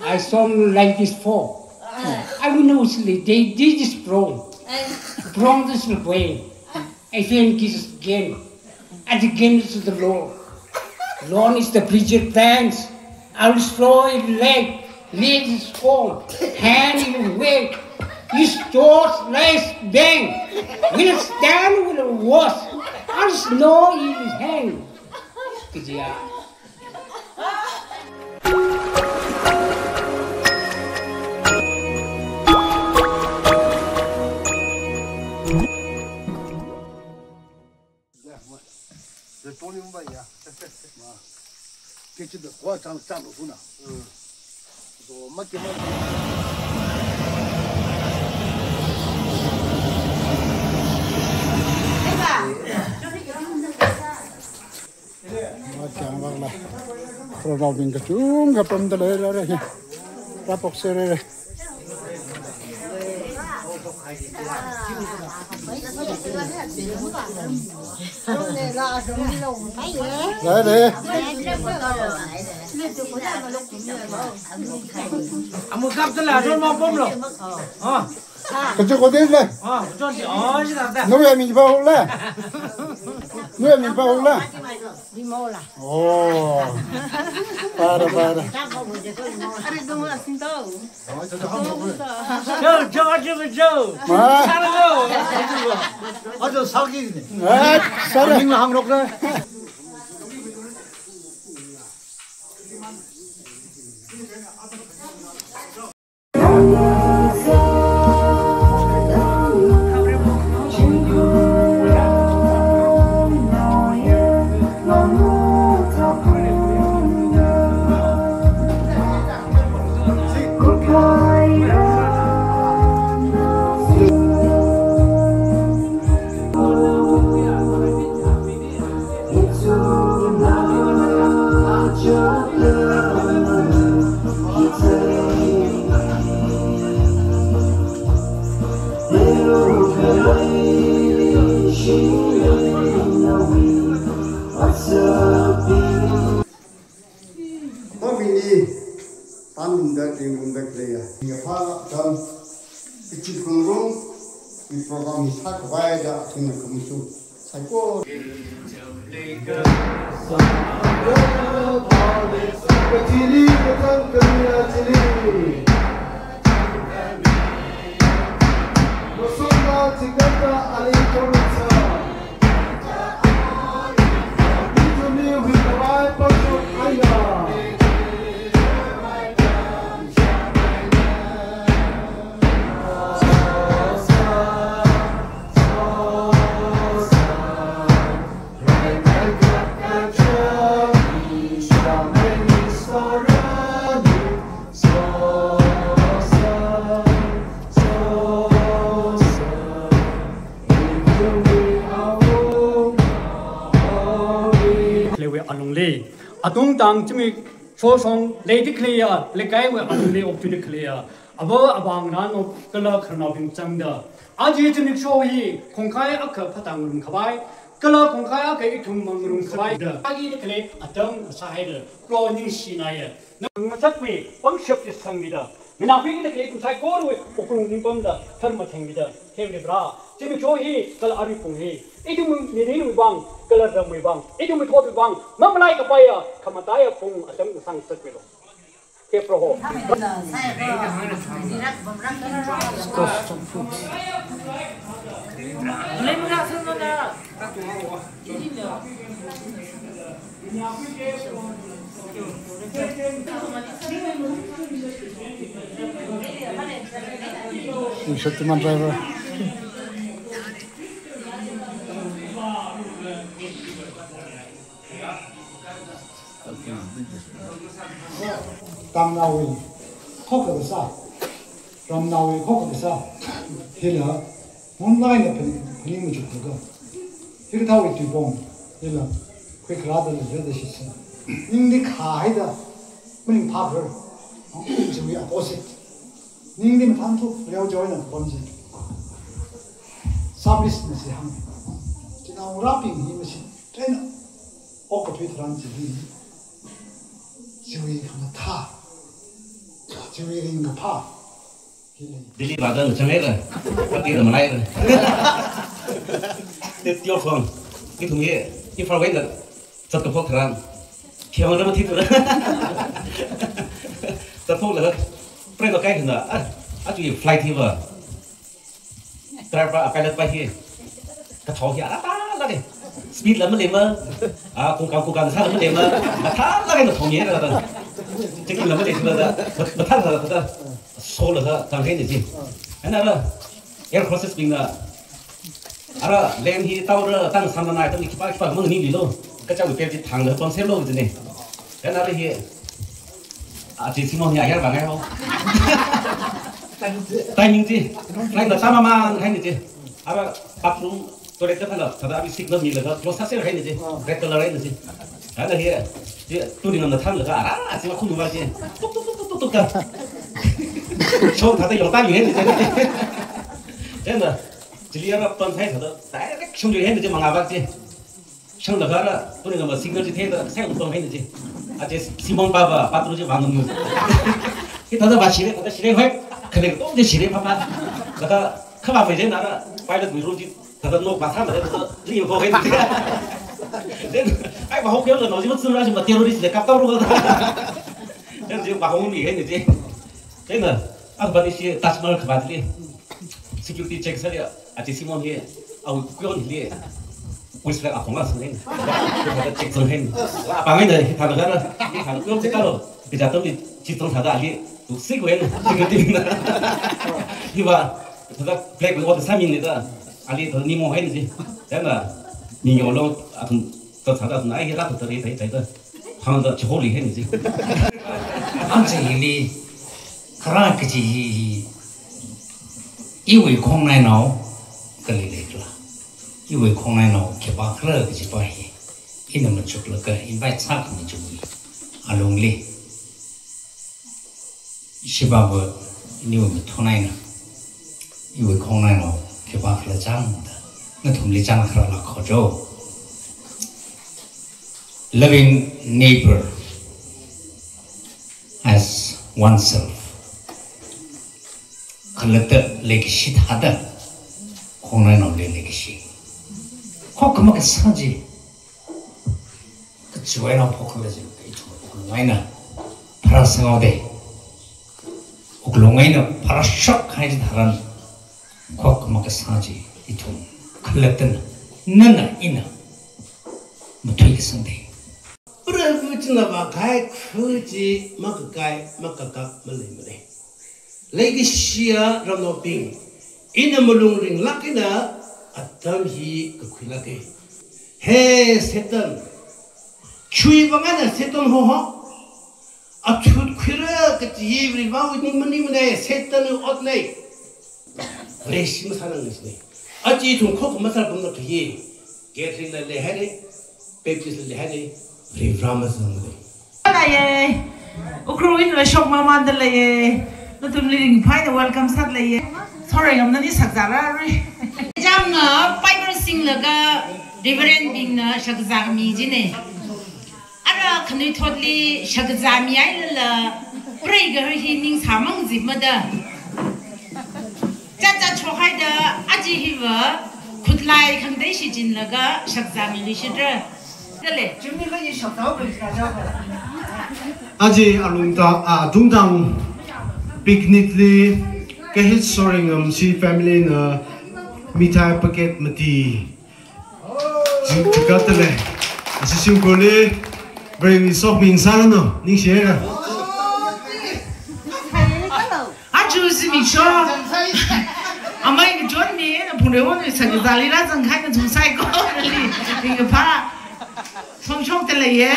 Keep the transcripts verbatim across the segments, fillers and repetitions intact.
I saw him like this before. I don't know, they did this wrong. Wrong this way. I think it's again. And again to the Lord. Lord is the preacher plans. I will destroy the land. Lead is strong. Hand in way. His doors lies bang. Will stand with the worst. I'll snow in his hand. Kajia. Machang vang la. Khoranaobing kachungkha pamda leira re. Rāphoksera re. Re re. Amu kap tala, ron ma pom lo. Ah. Kachi kode le. Ah, jon di. Oh, si ta ta. Nawui ming pa hula. Nawui ming pa hula. Limola. Oh. Para, para. Are dong la sing tau. Jo, jo, jo, jo. Ma. Sara jo. Ajo sagi ni. Ah, sara. Ming la hang rok na. Mabini, tan lungda, ting lungda khalei ya. Yapha, tan, ichi kungrung, i program hi sākhavai da, athumna khamusu. Saikora. Khaleiwui alungli, atungtang zimiksho shong leida khaleiya, leikaiwui alungli okthuida khaleiya, ava avā ngarānao kala khararnaobing zangda, aja zimiksho hi khongkhai akha phātāngarum khavai, kala khongkhai akha ithum mangarumkhavai da, agi da khalei atam sāhaida, Proho ningshinaya. Ngasakmi pangshap chi sangmida, nganākhuida khalei ithum saikorawui wuklung ningpamda tharmathengmida, khemlibra, zimiksho hi kala arui pung hi ithum mirinwui vang, kala ramwui vang, ithum mithotwui vang mamalai kapaiya khamataiya pung atam kasang ngasakmilo. He Proho. Shaktiman driver. Tamnaowui khokha kasā, ramnaowui khokha kasā, hila, ngunlaina phaning, phaning machukta ka. Hikathāwui tuipong, hila, khuikharāda leira da shitsang. Ningli khāhaida, maningphārar, chiwui opposite. Ningli mathānthuk, reochaoina kapam chi. Service masi hāng. Chinaongarābing hi masi, china, okkathui tharan chi hi. Chiwui khamathā. Chiwui ringkaphā hi lei. Delhi vāda ngachang haira. Pati da malai ra. Te tio song. Ithum hi, Imphal wui eina zatkaphok tharan, khewang da mathithura. Zatphoklaga, prei makai khana, ah, aja flight hiva. Driver, ah, pilot pa hi. Kathao hi ara ta lage. Speed la maleima. Ah, kungkang kungkang sāla maleima. Mathālage kathao hi ara ta. Checking la maleima da. Mathālage ta. Solaga tang haina ji. Ana ara air hostess bingna, ara lem hi taora tang samna nai tam khipā khipā maningmilo. Kacha wui pep chi thangla pamsemlo jine. Ana ara hi, ah, chi Simon hi ayar vāngai ho. Timing chi. Flight la tama man haina ji. Ara bathroom, toilet kathāla, thāda abi signal milaga, close sāser haina ji. Red color haina ji. Ana hi, ji, tuning ngamna thanglaga, ara, ji makhum va ji. Tuk, tuk, tuk, tuk, tuk, tuk, ta. Shong thāda yong ta yong haina ji. Jina, chili ara pam sai thāda, direction yong haina ji mangā va ji. Shanglaga ara, tuning ngama signal ji thāda, sai ung tong haina ji. Aja Simon pa va, bathroom ji vāngamu. Hi thāda vāshire, thāda shire hoi. Khale to ji shire papa. Laga, kha vāmei jina ara, pilot wui room ji. Thāda nok vāsāda, thāda ling ho haina ji. Then, ai, vāhok yangla no ji, matsum ra ji, ma terrorist le kap tau ro. Then ji vāhok mi haina ji. Then, ah, ah, but ishi Taj Mahal khavāt li. Security check sāli, aja Simon hi, awui kuion hili. Wui sila akhong asung haina. Thāda check zang haina. La, apāng haina, hi thāda kara, hi thāda kuion check kalo. Kaja atamli, chi zang thāda ali. Tu sik wen, security na. Hiva, thāda black wui ot sāmi ni da. Ali thāda nimo haina ji. Jina, ningyolo, athum, thāda thāda athum, ai, hi ra thāda ri, thāda, thāda. Hāngda chiholi haina ji. Aja hili, kharā kaji hi, hi, iwui khongnainao, kali leikhala. Iwui khongnainao, khipākhala kaji pa hi. Ina machuklaga, invite sākhami chiwui. Alungli. Shibaba, iniwui mathun eina. Iwui khongnainao, khipākhala chang da. Nathumli chang kharā la khojo. Loving neighbor as oneself. Khalatta leikashi thāda, khongnainaoli leikashi. Khokkha makasā ji. Kachiwui eina phokla ji, ithum wuklung eina pharāsang haoda. Wuklung eina pharāshok kahai ji tharan, khokkha makasā ji, ithum khalattana, nana ina matui kasang da. Prabhu china vākahai khu chi makakai, makakak maleimana. Leikashiya ramnaobing, ina malung ringlāk eina atam hi kakhuilāka. He Satan, chuivang eina Satan hoho. Athut khuira kaji Varivarāwui ning maningmana, Satanwui otna. Vareshi masānang ni sine. Aja ithum khokkha masāpamna kaji. Catholic la leihaira, Baptist la leihaira, Varivarā mazangmana. Laiye. Ukhrul ina shok mamanda laiye. Nathumli ringphāna welcome sāda laiye. Sorry, ngamna ni shakzārarui. Jamna Bible singlaga Reverend bingna shakzāmi jina. Ara khanuithotli shakzāmi hailala, preiga hi ningsāmang zipmada. Chacha chokhaida aja hiva khutlai khangatei shichinlaga shakzāmi lishitra. Dale. Aja alungta, ah, tungtang picnic li, Kahit Soringam shi family na mithai packet mati. Chi, chikatale. Ashi shimkhurli, Varewui sokhami sāranu, ningshiya. Aja zimiksho. Amei kachon mi, na phungre won, shakzāli rāzangkahai nathum saikorali. Ringkaphā. Songshokta leiye.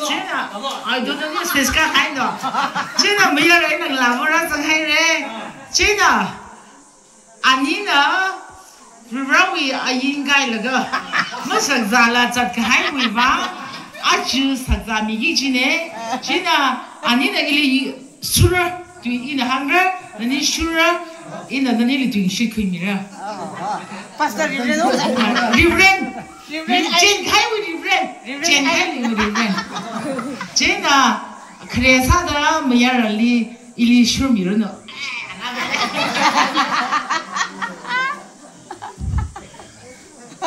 China, I don't know, stage kakahai no. China, mayarli nang lamu rāzanghaira. China. Anina, Varivarāwui ain kailaga, mashakzāla zatkahaiwui vang, aja shakzāmiki jina, china, anina ili shura, tui ina hāngra, nani shura, ina nanili tuingashit khuimira. Pastor Reverend. Reverend. Reverend. Chenkahaiwui Reverend. Reverend. Chenkahaiwui Reverend. China, khare sāda mayarli, Ili shurmiranu.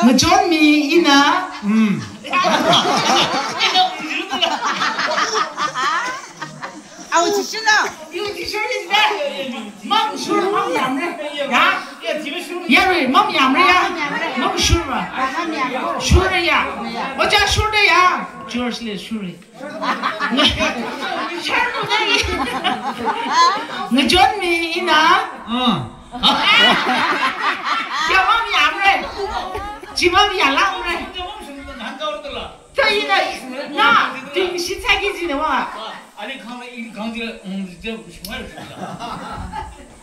Ngachonmi ina. Mm. Au, chi shurna. Mang shur, mang yamre. Ya? Yarui, mang yamre ya? Mang shurra. Shurra ya? Oja shurda ya? George le shurre. Sharmu dai. Ngachonmi ina. Ah. Siya mami amre. Chi mami alamre. Ta ina, na, ting shi tsaki jine wa. Ali khang la, in khang jila, um, jila, shumar.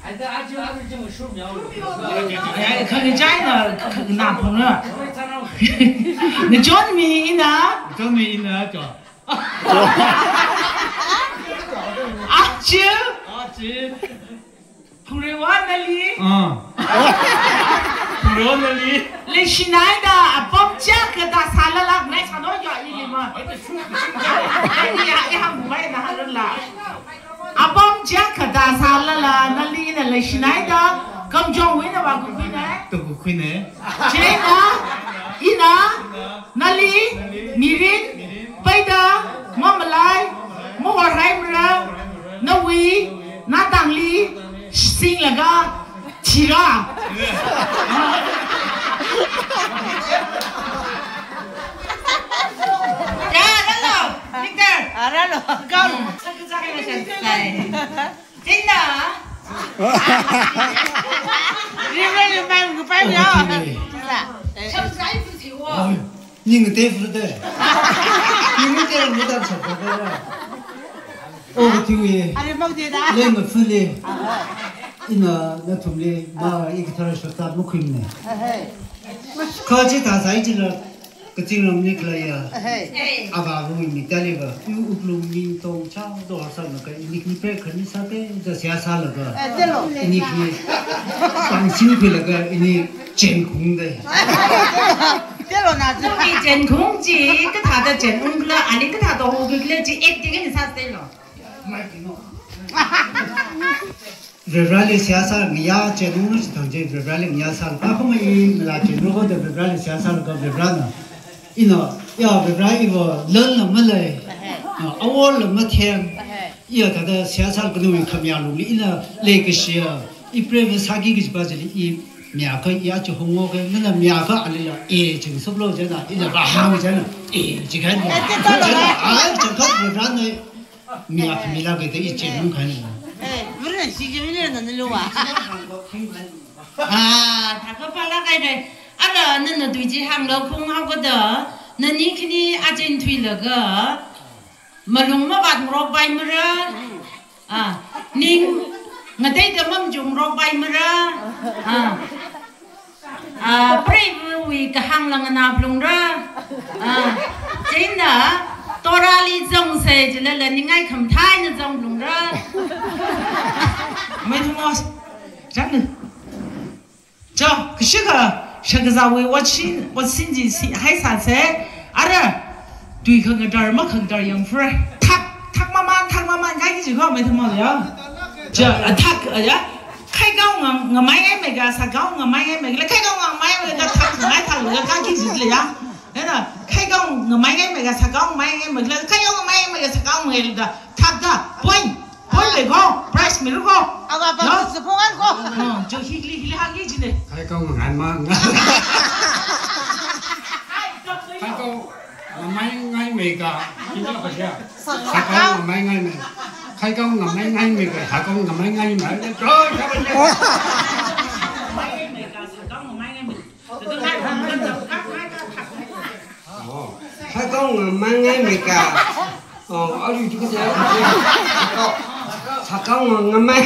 Ai, ta aja, aja jila shumar. Ai, khang jai na, khang na phang na. Ngachonmi ina. Ngachonmi ina, jo. Aja. Aja. Phungrewa nali. Ah. Phungrewa nali. Leishinaida apam chiyākha tāsālala, nai sāno ya ili ma. Ai, ta shu, shu. Ai, ya, ya, mumbai na halala. Apam chiyākha tāsālala, nali na leishinaida, kamchongwui na wa kukhui na. Tu kukhui na. Chieina, ina, nali, mirin, peida, mamalai, mawarhaimara, nawui, natangli, singlaga, thira. Ya, ralo, Victor. Ah, ralo. Go. Sai. Tingda. Rimra rimra ngu pai ya. Chang sai fu si wo. Oi, ning te fu de. Ning te fu de sa ko de. O, tiwi. Are mau de da. Le ma fu le. Ina nathumli ma ik thara shota mu khim ne. Kha chi tāsai chi la. Kazingramli khaleiya. Ahei. Avāva̱wui miktāli va, iwui wuklung ming tong chao do sālaga, ini khani prekharni sāte, da seihā sālaga. Eh, telo. Ini khani pangshing khuilaga, ini chenkhung de. Telo na, telo. Ini chenkhung chi, kathāda chenkhung khala, ani kathāda hokhui khala chi, acting ni sātelo. Mai kino. Varivarali seihā sā ngayā chenunglu chithang chi Varivarali ngayā sālaga, kha khamei mala chenunglu da Varivarali seihā sālaga Varivarana. Ina, ya Varivara iva lanla malei, ah, aworla mathem, iya thāda seihā sālaga nawui khamayā lungli ina leikashiya, i preiva sāki kajipa chili i mayākha i aja hongwo kha, nana mayākha alila, e, ching suplo jana, ina vāhāng jana, e, chikhan jana. Ai, changkhat Varivarana. Mi ak mi la kei te i chenung khan. Eh, vren si je mi le na lu wa. Ah, thākha pala kai de. Ara nana tui chi hānglo khung haokada. Nani khani aja thuilaga. Malung mavāt ngarokpaimara. Ah, ning ngateida mamachuk ngarokpaimara. Ah. Ah, preiva̱wui kahāng lang nganā phalungra. Ah, chieina, Torahli zangsa jilala ningai khamathā eina zang phalungra. Maithumos, chang. Cho, kashika, shakazāwui otsin, otsin chi si, haisāsa, ara, tui khangatar, makhangatar yangphura. Thak, thak maman, thak maman, kaji chi kho, maithumos ya. Cho, ah, thak, ah, ya. Khaikao ngam-, ngamai ngai mei ka, sākao ngamai ngai mei ka, khaikao ngamai mei ka, thak ngai thak le, ka ki zit le ya. Ena, khaikao ngamai ngai mei ka, sākao ngamai ngai mei ka, khaikao ngamai ngai mei ka, sākao ngai le da, thak da, point, point le ko, prize mi ru ko. Awa, pa, no? Sa phongan ko. No, jo hikli, hikli hang ki jine. Khaikao ngamai ma, nga. Khaikao ngamai ngai mei ka, ina ka siya. Sākao ngamai ngai mei. Khaikao ngamai ngai mei ka, sākao ngamai ngai mei. Oh, khaikao ngamai ngai mei ka. Oh, ari tu ka siya. Sākao ngamai.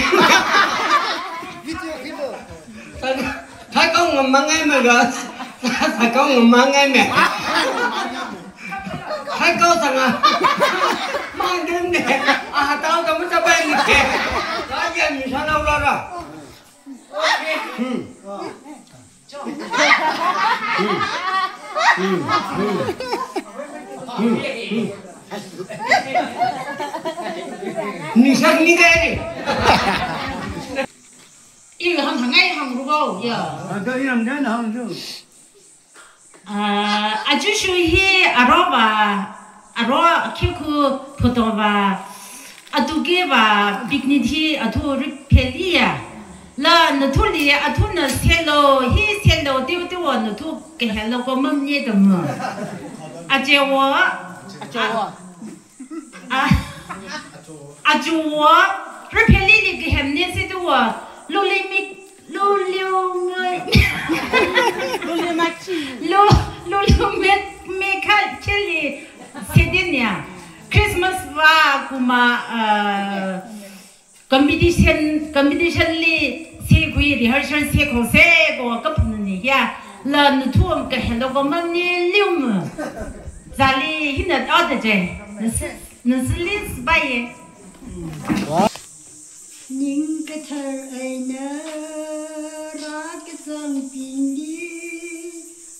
Khaikao ngamai ngai mei ka. Sākao ngamai ngai mei. Khaikao sānga. Mang dun de. Ah, tao tao mu ta bai ni ke. Ka ya ni sa nau la ra. Hmm. Hmm. Hmm. Hmm. Hmm. Hmm. Ningshak ni dai. I hāng hāngngai hānglu ko, ya. Ada i hāngda na hānglu. Ah, achuishi hi arowa, aro khikhu photowa, atukewa picnic hi athu ripeliya. La nathuli athuna selo, hi selo, tiu tiu nathu kahelo ko mamni dam. Achewa. Achewa. A, achuwa, riphelili kahemni situwa, luli mi, luli ngai. Luli machi. Lu, luli me, me kha chili, sedinya. Christmas wa kuma, ah, competition, competition li sikhui rehearsal sikho se ko kaphanni ya. La nathu kahelo ko mamni lium. Zali hina ta da je. Nas-, nasli sbai. Ning kathar eina rākazang pingli,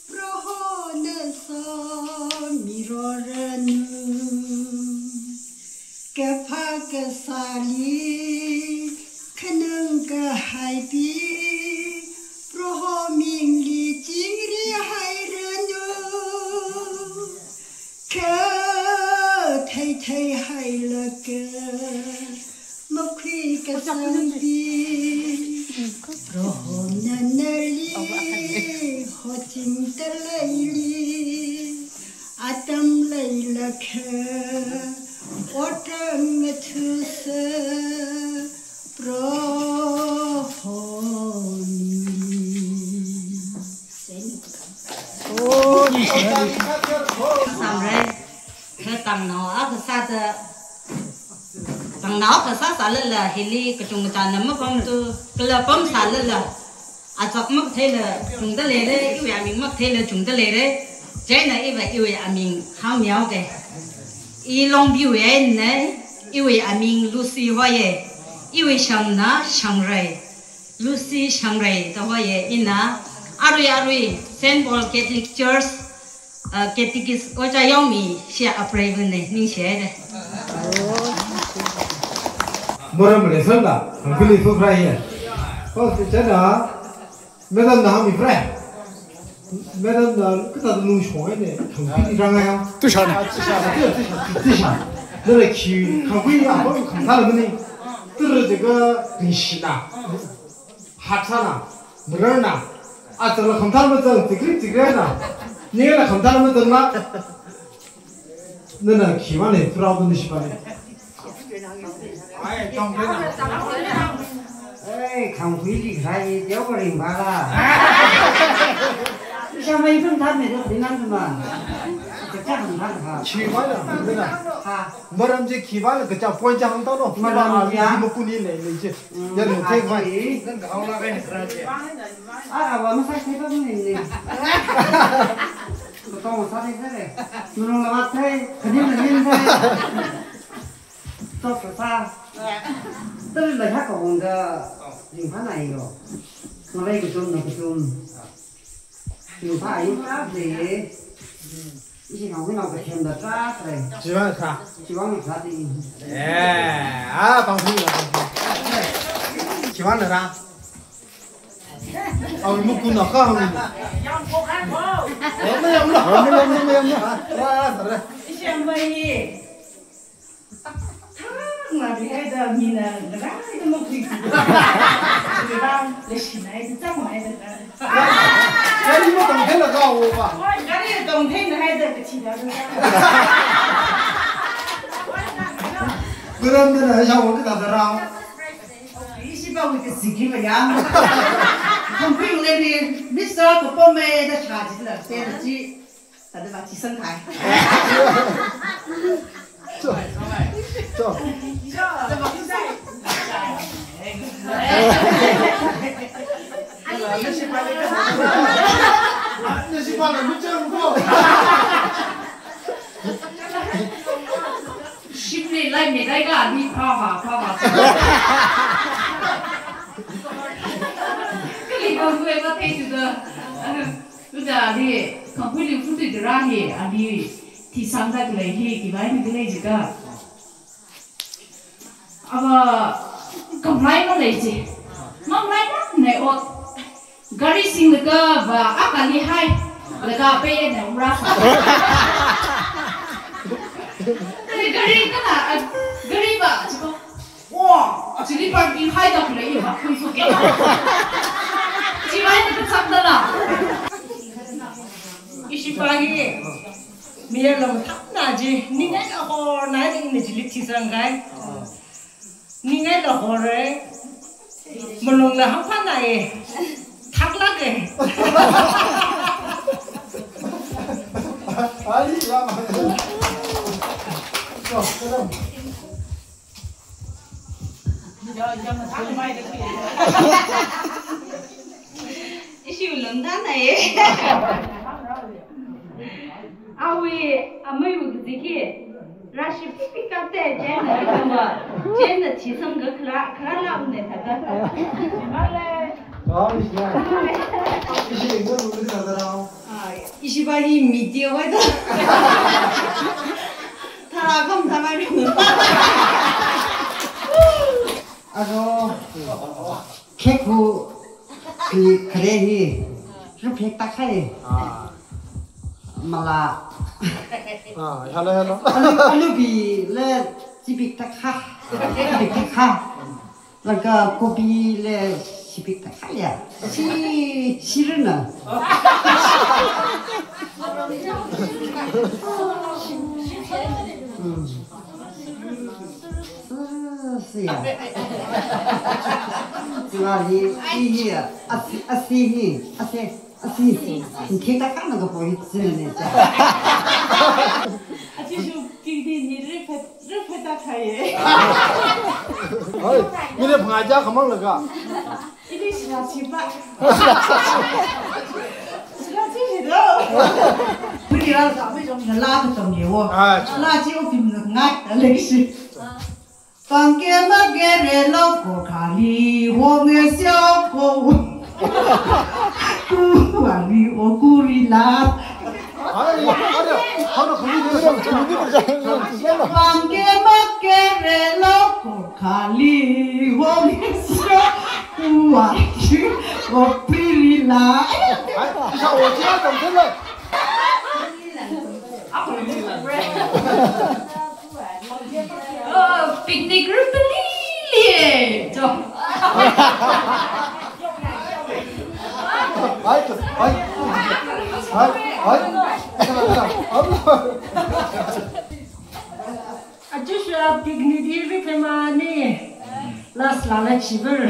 Prohona somiroranu. Kaphā kasāli khanang kahaipi, Proho mingli chingri hairanu. Kha theithei hailaga makhui kasangpi, Prohona nali hochingda leili, atam leilakha otram ngathusa, Proho mingli. Samrai, kha tangnao akha sāda, tangnao akha sāsālala, hili kachungkachāna mapamtu, kala pamsālala, achak makatheila chungda leira, iwui aming makatheila chungda leira, chieina iva iwui aming hāngmihaoke. I Longpiwui eina, iwui aming Lucy hoiye, iwui shangna Shangrei. Lucy Shangrei da hoiye, ina arui arui Saint Paul Catholic Church, uh, Catechist Ojā Yongmi shia apreiva̱na, ningshihaira. Moram le sanda, Kangpili sukrai ye. First chana, madam na hāngmi prai. Madam na kathāda lungshong haine, Kangpili rāngai ya. Tusha na. Tusha, tusha, tusha. Nala khi, Kangpili ya, hoi khangthā la mani. Tura jaga ningshina. Haksana, mararna, achangla khamthar mazang, tikri tikrina, ningla khamthar mazangla, nana khiwui vang proud na shipane. Ei, Kangpili sai, teo karing bala. Isha mai pun tham me do dinan ma. Kacha khamthar ha. Khiwui vang, nana. Ha. Maram chi khiwui vang, kacha point cha hāngtao no. Maram ya. Makuni le, le chi. Mm, ya, no, take one. Nang kahao la kai ni sra che. Ah, wa masai thei pa ni ni. Ko tong sa thei sa le. Nung la thei, kani na ni thei. Tok sa. Tali la ha ko hong da. Ning pa na yo. Ngalei kachum na kachum. Yu pa yu pa de. Ishi nao nao ka hem da tra tra. Chiwui vang sa. Chiwui vang sa de. Eh, ah, pang phi la. Chiwui vang ra. Au mu kun na ka hang. Yam ko kan ko. Yam na, yam na. Yam na, yam na, yam na. Ra, ra. Ishi yam bai. Thangna dihaida mina ngarāida makhui. Ngarā leishinaida chāngnaida. Gari matongtheila kaopa. Hoi, gari tongtheina haida kathida. Kuram dana shawo kathāda rao. Ishi pa wui kasikri mayang. Kangpili ni, Mister Kapome da shajila, tela chi. Tadava chi sangkai. Cho. Cho. Shipli lai me dai ka ni pha pha, pha pha. Kali bang gue ba thei tu da. Tuda ali, Kangpili futu dara hi, ali, thisangda khalei hi, kivai ni khalei jiakha. Ava, kamlai malei chi. Mamlai manei ot. Gari singlaga va, a kali hai. Laga pe ne ura. Gari kana, a, gari va, chi ko. Wow, actually parking hai da kule yo, ha, kui so ke. Chi vai na kachak da la. Ishi pa hi, mi ya lo thak na ji, ningai la hor na ji ni ji lip chi sang kai. Ningai la hor e. Malung la hang pa na e. Thak la ke. Ai, ya. Ishi ulung da na e. Awi, amai u kiziki. Rashi pipi kate, jen na kama. Jen na chisam ga kra, kra la ne thata. Male. Ah, ishi. Ishi, ishi, ishi, ishi, ishi. Ah, ishi ba ni media wa da. Thara kam thara ni. Ado, khekhu, ki khare hi, ruphek takhai. Ah. Mala. Ah, hello, hello. Alu, alu bi le, chibik takha. Chibik takha. Laga kobi le, chibik takha ya. Si, sirna. Hmm. Siya. Siya hi, hi, hi, asi, asi hi, asi, asi. Khekha khana kapo hi sina ne cha. Achi shu kidi ni repeat, repeat ta khaye. Ai, mi le phangā ja khamang laga. Ini sila sipa. Sila si hido. Puni la sa mi jong la ka jong ye wo. Ah. La ji o kim na ngai, Alex. Pangke makere lo ko khali ho nge sio ko. Ku wali o kurila. Ai, ai, ai, hana khali de. Pangke makere lo ko khali ho nge sio. Ku wali o kurila. Ai, isa o jia dong de le. Oh, picnic group lili. Jo. Hai, hai. Hai, hai. Achu shuwa picnic iri pemani. Last la la chiver.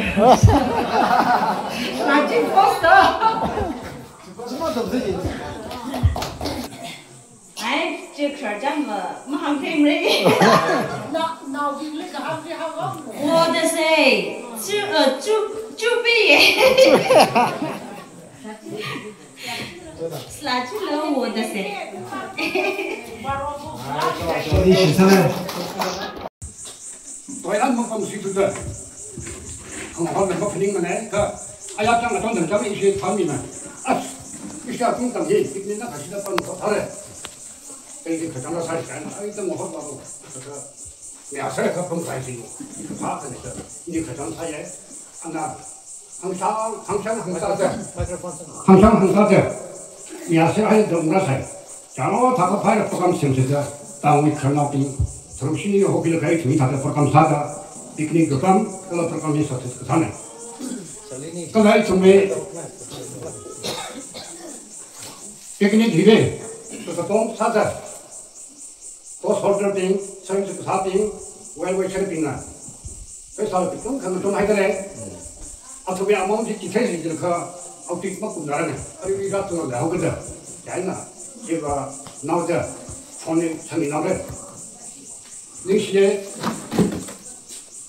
La chi post. Ai, chi kharcham ma, mahāngthei mre. Na, na, wing le kahāng le hāng o. Wo da se, chu, uh, chu, chu pi ye. Sla chu lo wo da se. Sorry, shi sa. Toilan mafam situda. Ang hon na maphaning mana ka. Aya chang atong dang chang ishi thami na. As, ishi atung tang hi, picnic na kashi da pan ko thare. Kai di kachang la sai sai na, ai tang hon ba ko. Ka, ya sai ka pang sai si. Ka pa ka ni ka. Ni kachang sai ye. Ana, hangshang, hangshang, hangshang. Hangshang, hangshang. Ya sai ai dong na sai. Chānglo thākha phāra program semsāda, tangwui khararnaobing, tharum shini hobi la kai thumi thāda program sāda, picnic program, kala program hi success kasāna. Kala ithumwui picnic hili, kasā pong sāda, post holder bing, service kasābing, well wisher bingna. Pheisā la pitung khamatung haida lei. Athumwui amount chi chithei jilakha, audit makumnarana. Ari ira tunga la hokada. Chieina, chiva naoda, phone sāminao lei. Ningshiya,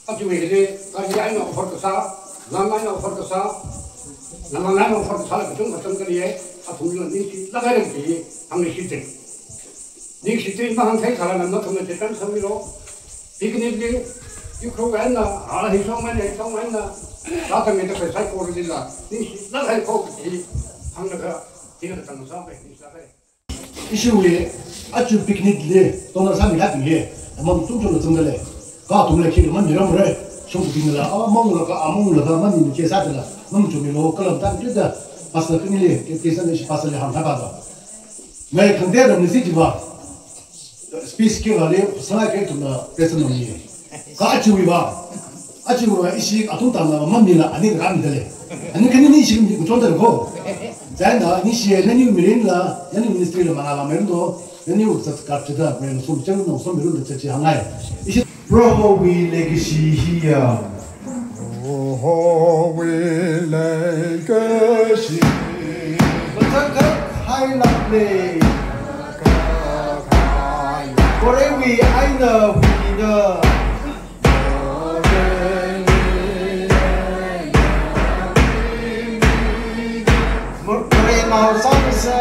achiwui hili, kali eina offer kasā, lam eina offer kasā, nalang eina offer kasā la pitung kachang kali ye, athumla ningshilāk haira chi, hāngmi shite. Ningshite mahāngthei khala nathumna chithang sāmilo. Picnic li, Ukhrul eina, ah, Hishong eina, Hishong eina, rātangda khalei saikorali la, ningshilāk hai ko chi, hānglaga, hina tang sāpai, ningshilāk hai. Ishiwui, aja picnic li, tongna sāmilākbing hi, amount chungchungna zangda lei. Kathumla khi mamirāmara, shongkabingnala, a, mangla ka, a, mangla ka, mami ni ke sāda la, mamachukmilu, kalam tangda, pastor khanili, ke, ke sāda shi pastor li hāngkhavai ba. Ngai khangatei ramli si jiva. Speech kira le, sāngai kharei ithumna, president nomni. Ka achiwui ba. Achiwui ba, ishi athum tangna mamila, ani kami dale. Ani khani ni ishi mi kuchon dale ko. Chieina, ni shi, nani mirinla, nani ministry la mangala mendo, nani u sat kap chida, men sum chang no sum mirun da chachi hāngngai. Ishi Prohowui leikashi hiya. Prohowui leikashi. Matakhak hailākle. Porewui eina huina. Porei maosangsa.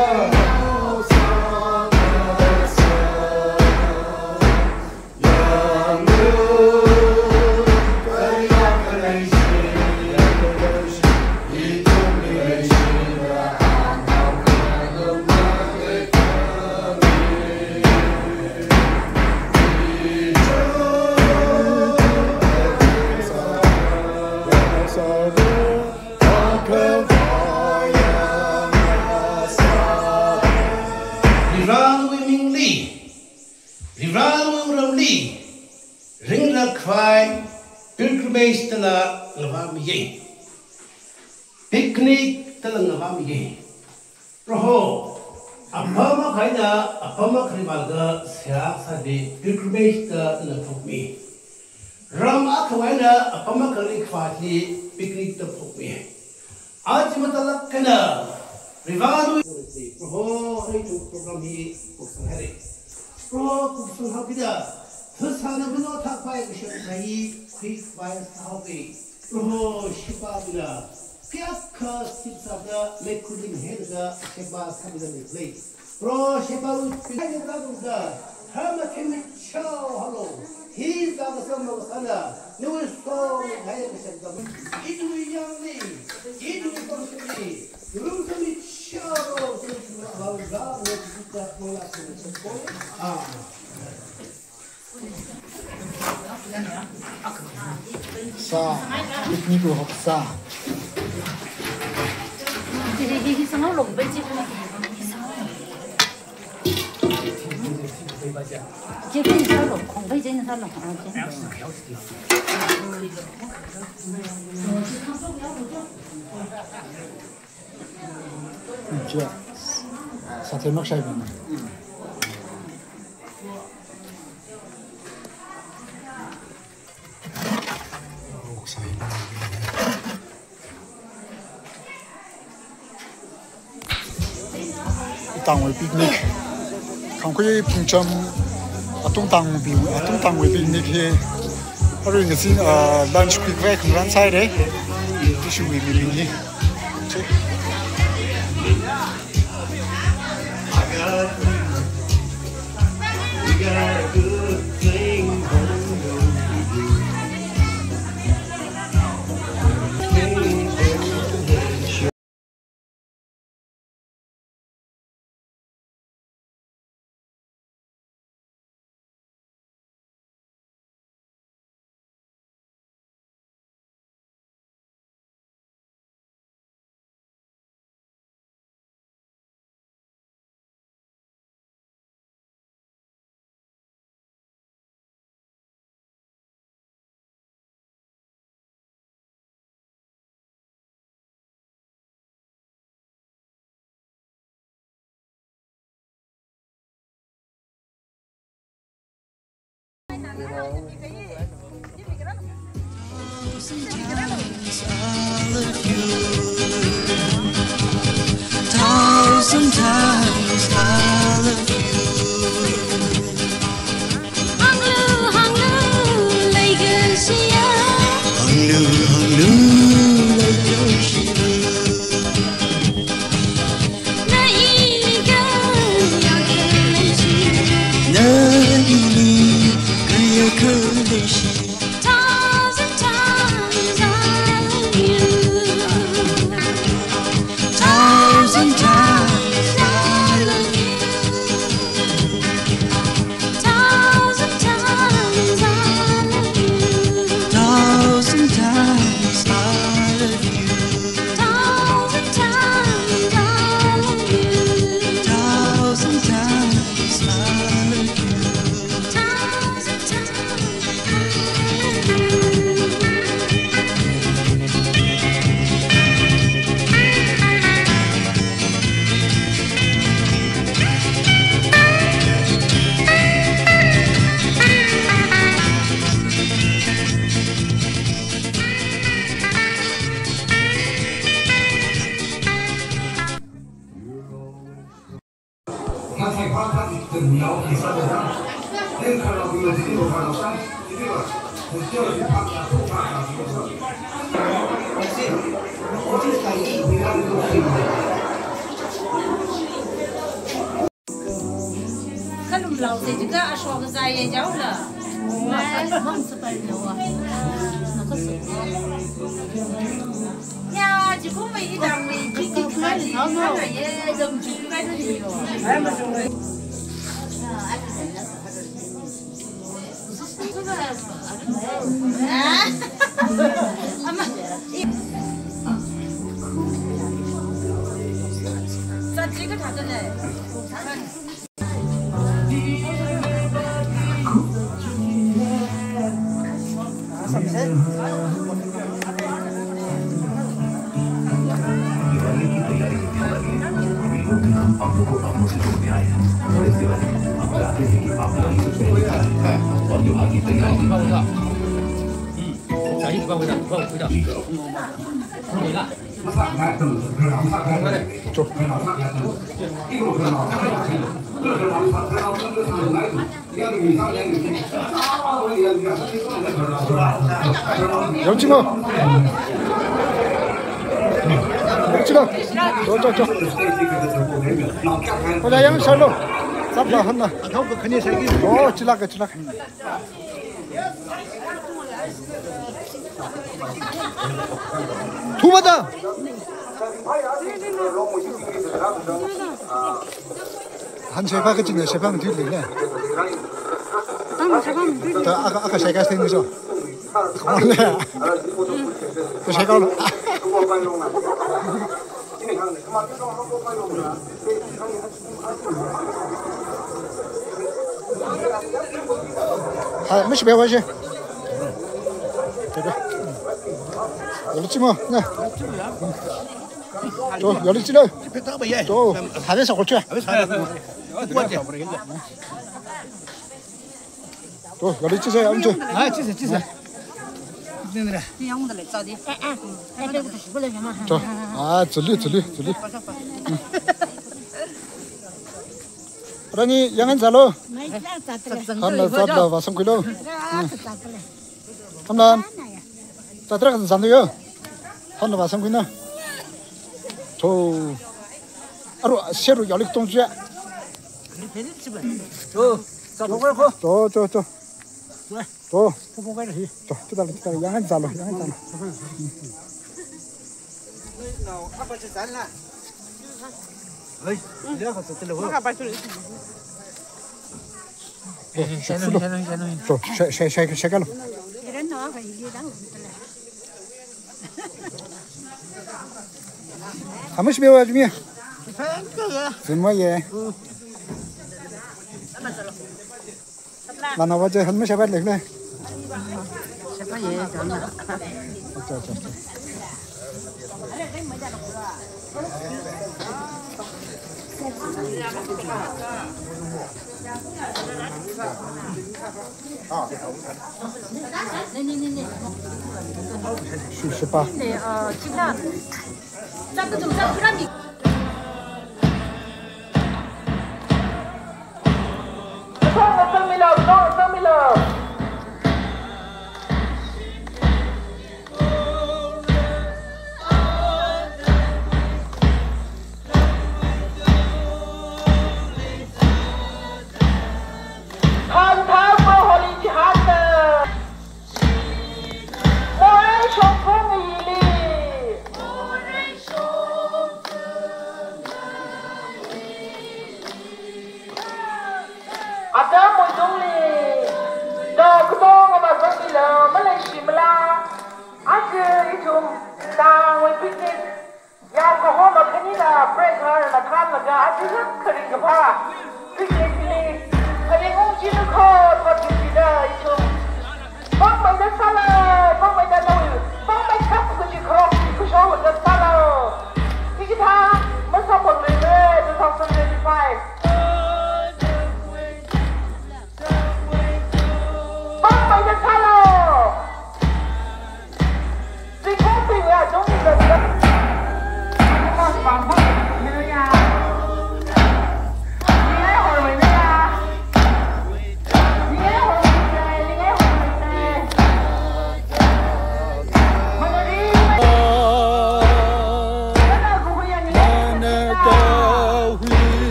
Varewui mingli, Varewui ramli, ringrakhavai pilgrimage dala ngavāmiya. Picnic dala ngavāmiya. Proho, apam akha eina apam akhali vālaga seihā sāda pilgrimage da ina phokmi. Ram akhawui eina apam akhali khavāli picnic da phokmi. Aja matalāk eina, Varewui, Proho, hi tu program hi kupsang haira. Proho, kupsang haokida, thusana buno thakpai kashok kai, khuikhavai sāhaoki. Proho, sheba bina, piak ka sip sāda, mekhuling henda, sheba sāda mekhuling. Proho, sheba u, pinai ni da dungda, hama kimi chao halo. Hi da kasam lo sana, ni u so ni hai kasam da. Idu yang ni, idu pang ni, rum kami chao, so ni hao da, ni kita pola kami chao. Ah. Sā, picnic ru hok sā. Sāthei makshai bana. Tangwui picnic. Khangkhui phungcham atung tangwui, atung tangwui picnic hi. Arui ngazin, ah, lunch quick break ngarān sāhaira. Tishiwui mibing hi. Thousand times I love you. Hānglu, hānglu, leikashiya. Hānglu, hānglu, leikashiya. Na ili kayākha leishi. Na ili kayākha leishi. Thousand times I love you. Thousand times I love you. Thousand times I love you. Khalum lau se juga ashok zai ya jau la. Mai, mam super lo. Naka su. Ya, jiku mai idang mai, jiki mai ni. Ana ye, dam jiki mai ni yo. Ah, ama. Sa jika thada le. Diwali की तैयारी में ध्यान रखें। वीवो के नाम अपनों को अपनों से जोड़ने आए हैं। और इस दिवाली हम चाहते हैं कि आप दिवाली से पहले घर आएं और त्योहार की तैयारी में जुट जाएं। Vivo. Yangching o. Yangching o. Jo, jo, jo. Oda yang salo. Sap la han na. Oh, chilak, chilak. Thumada. Han sheba kachina sheba mthil le. Tang sheba mthil. Ta aka, aka sheba sting so. Khamale. Ta sheba lo. Hai, mishi bewa shi. Yoli chimo, na. To, yoli chilo. To, hale sa kocha. To, yoli chise, amche. Ah, chise, chise. To, ah, chili, chili, chili. Rani, yangan zalo. Hana zatla, vasam kilo. Hana. Zatla kan zan yo. Hana vasam kilo. To. Aru, seru yalik tong jia. To, to, to. To. To, kita, kita, yangan zalo, yangan zalo. To, shai, shai, shai, shai kalo. Hamish bewa jumia. Zimwa ye. Lana waje han ma sheba lek le. Sheba ye, jana. Acha, acha, acha. Shi, shipa.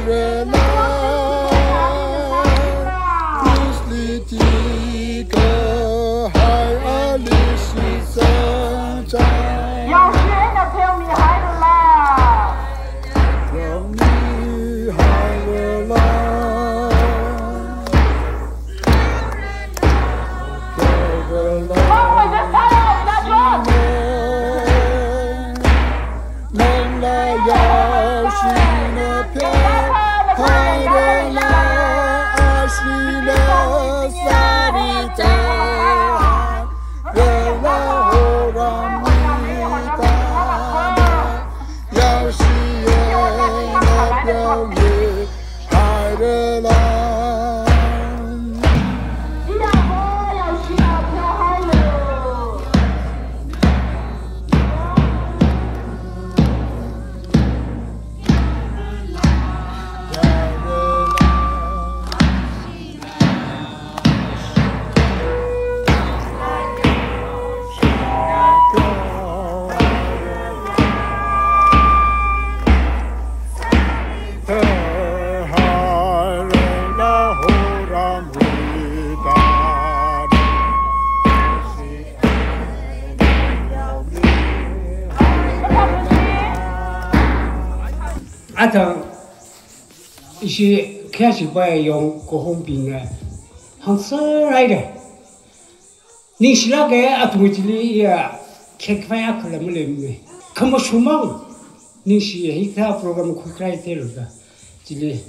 Rela, Chrisliti kahai ali shitsangchang. Yaoshi eina pheomihairala. Pheomihairala. Pheorala. Nangla yaoshina pheohairala, ashina sārita, rela horam mita, yaoshi eina pheomihairala. Athang ishi khayāshi bai yong kahombingna hāngserhaida. Ningshilāka, athum chili iya khekvai akhala maleimana. Khamashungmang ningshiya, hikathā program khuikharai theilaga. Chili,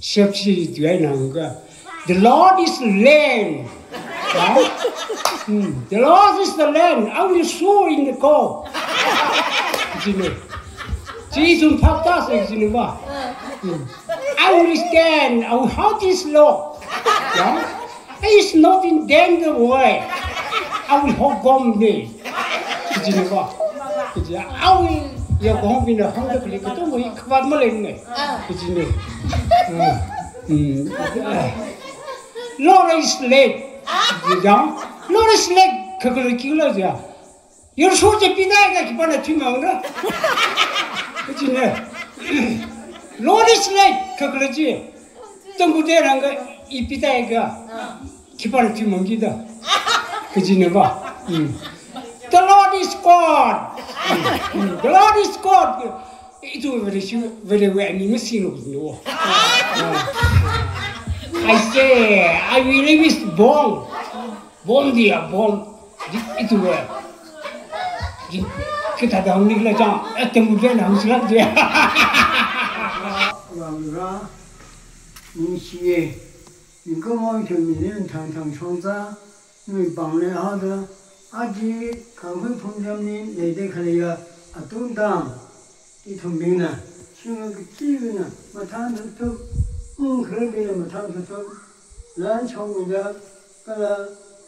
shepshi tuihaina hāngakha, "The Lord is the Lamb." Huh? Hmm. "The Lord is the Lamb. I will show in the court." Chili. Chi ithum phaptāsa chili va. Hmm. "I will stand. I will hold this law." Yeah? It's not in danger way. I will hold on me. Kajina va. Kaji, I will, ya kahombingna hāngda khalei katonga hi khavāt maleimana. Kajina. Mm. Mm. Lord is late. Kaji, Lord is late. Kakhala kila ja. Yerusho chi pitheiakha khipāna thuimangna. Kajina. Lord is late, kakhala chi. Tangkhul tui rāngakha, i pitheiakha khipāna thuimangkida. Kajina va. Mm. The Lord is God. Mm. The Lord is God. Ithum very sure, very well, ni masino kajina va. Ah. I say, I believe is born. Born dia, born. Di, ithum, di, kathāda hāngni khala chang, eh, Tangkhul tui eina hāngshilāk je. Vāra, ningshiya, ningkamo ithum mirin thangthang shongza, nuipāng leihaoda, aja, Kangkhui Phungchamli leida khaleiya, atung tang, ithumbingna, shinga kachivana, mathān thukthup, ung khararbingna mathān thukthup, lan shongda, kala,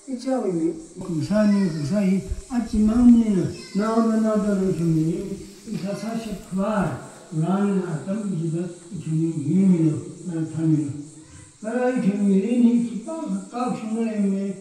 ichāwui mi, khuisā ni, khuisā hi, aja mang maningla, naoda, naoda, naoda ithumli, i sāsā shapkhavai, Varena atam hida, ithumli, mimilo, na thamilo. Kala ithumli, ni khipākha kashung maleimana,